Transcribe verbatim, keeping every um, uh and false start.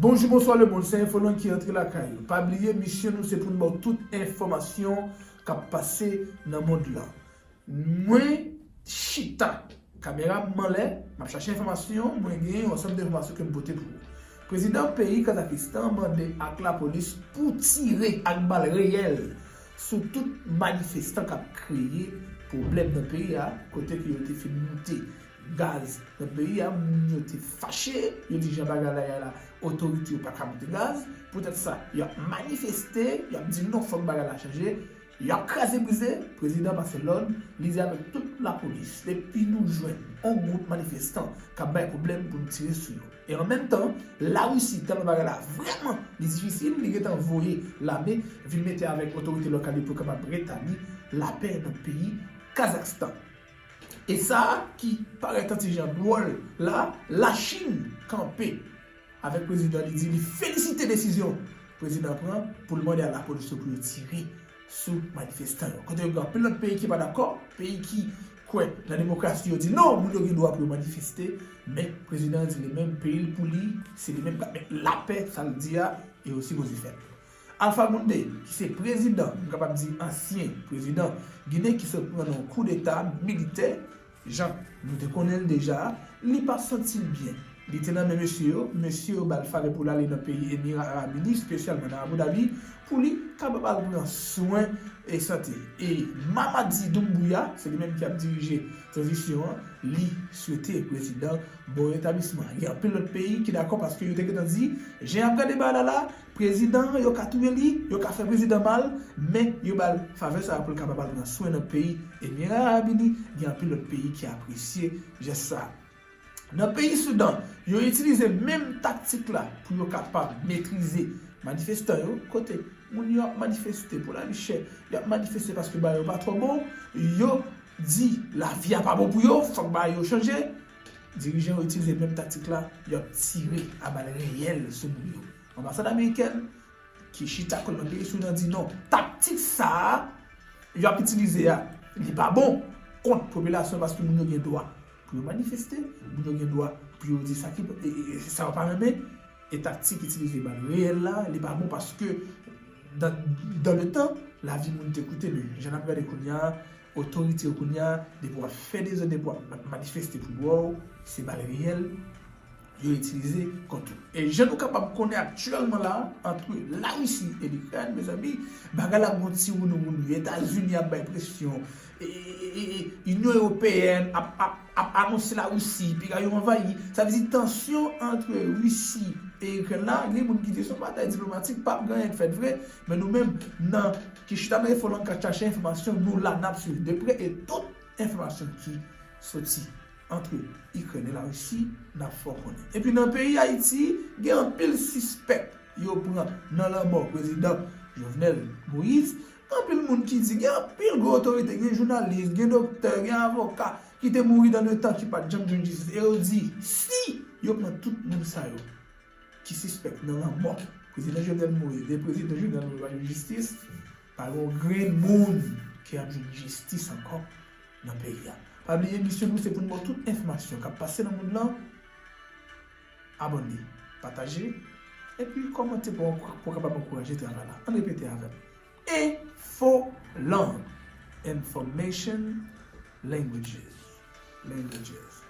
Bonjou, bonswa lemonn, se Enfoland ki antre lakay ou. Pa bliye, misyon nou se pou n ba w tout enfòmasyon k ap pase nan mond lan. Mwen chita, kamera m anlè, m ap chache enfòmasyon, mwen gen yon ansanm de enfòmasyon ke m pote pou ou. Prezidan peyi Kazakistan mande ak lapolis pou tire ak bal reyèl sou tout manifestan k ap kreye pwoblèm nan peyi a, kote ke yo te fin moute gaz nan peyi a, moun yo te fache, yo di jan bagay la ye la, otorite yo pa ka moute gaz, poutèt sa, y ap manifeste, y ap di non, fòk bagay la chanje, y ap kraze brize, prezidan pase lòd, li di avèk tout lapolis, depi nou jwenn yon gwoup manifestan k ap bay pwoblèm pou nou tire sou yo. E an menm tan, Larisi, tèlman bagay la vrèman li difisil, li gentan voye lame vin mete avèk otorite lokal yo pou kapab retabli lapè nan peyi Kazakstan. E sa a ki parèt yon ti jan dwòl la, Lachin kanpe avèk prezidan, li di li felisite desizyon prezidan pran pou l mande a lapolis yo pou yo tire sou manifestan yo. Kote yo gen anpil lòt peyi ki pa dakò, peyi ki kwè nan demokrasi yo di non, moun yo gen dwa pou yo manifeste, men prezidan an di li menm peyi l pou li, se li menm k ap met lapè, sa l di a, e yo sipoze fè l. Alpha Condé, ki se prezidan, m kapab di ansyen prezidan Ginen ki sot pran nan yon koudeta militè, jan nou te konnen l deja, li pa santi l byen. Li te nan men mesye yo, mesye yo ba l favè pou l ale nan peyi Emira Arab Ini, espesyalman nan Abu Dhabi, pou li kapab al pran swen e sante. E Mamadi Doumbouya, se li menm ki ap dirije tranzisyon an, li swete prezidan bon retablisman. Gen anpil lòt peyi ki dakò paske yo te gentan di, jan y ap gade bagay la la, prezidan an, yo ka touye li, yo ka fè prezidan mal, men yo ba l favè sa a pou l kapab al pran swen nan peyi Emira Arab Ini. Gen anpil lòt peyi ki apresye jès sa a. Nan peyi Soudan, yo itilize menm taktik la pou yo kapab metrize manifestan yo, kote moun yo ap manifeste pou lavi chè, y ap manifeste paske bagay yo pa twò bon, yo di lavi a pa bon pou yo, fòk bagay yo chanje. Dirijan yo itilize menm taktik la, y ap tire a bal reyèl sou moun yo. Anbasad amerikèn ki chita kò l nan peyi Soudan di non, taktik sa a y ap itilize a, li pa bon kont popilasyon paske moun yo gen dwa pou yo manifeste, moun yo gen dwa pou yo di sa ki, e, e, e, sa yo pa renmen, e taktik itilize bal reyèl la, li pa bon paske dan, dan le tan, lavi moun te koute, men jan n ap gade kounye a, otorite yo kounye a, depi w ap fè dezòd, depi w ap ma-, manifeste pou dwa w, se bal reyèl yo itilize kont ou. E jan nou kapab konnen aktyèlman la, antre Larisi e Likrèn, mezanmi, bagay la gon ti wounou wounou. Etazini ap bay presyon. E, e, e, e, Inyon Ewopeyèn ap, ap, ap anonse Larisi, piga yo anvayi. Sa vle di tansyon antre Risi e Ikrèn la, gen moun ki di se yon batay diplomatik, p ap gen anyen k fèt vre. Men nou menm, nan ki chita nan Enfoland k ap chache enfòmasyon, nou la, n ap swiv de prè e tout enfòmasyon ki soti antre Ikrèn e Larisi, n ap fè w konnen. Epi nan peyi Ayiti, gen anpil sispèk yo pran nan lanmò prezidan Jovenel Moïse. Gen anpil moun ki di, gen anpil gwo otorite, gen jounalis, gen doktè, gen avoka ki te mouri dan le tan ki pa t janm jwenn jistis. E yo di, si yo pran tout moun sa yo ki sispèk nan lanmò prezidan Jovenel Moïse, e prezidan Jovenel Moïse pa jwenn jistis, pa gen yon grenn moun ki ap jwenn jistis ankò nan peyi a. Pa bliye, misyon nou se pou n ba w tout enfòmasyon k ap pase nan mond lan. Abòne, pataje, epi kòmante pou, pou w kapab ankouraje travay la. Ann repete avè m. Enfoland. Information, languages. Languages.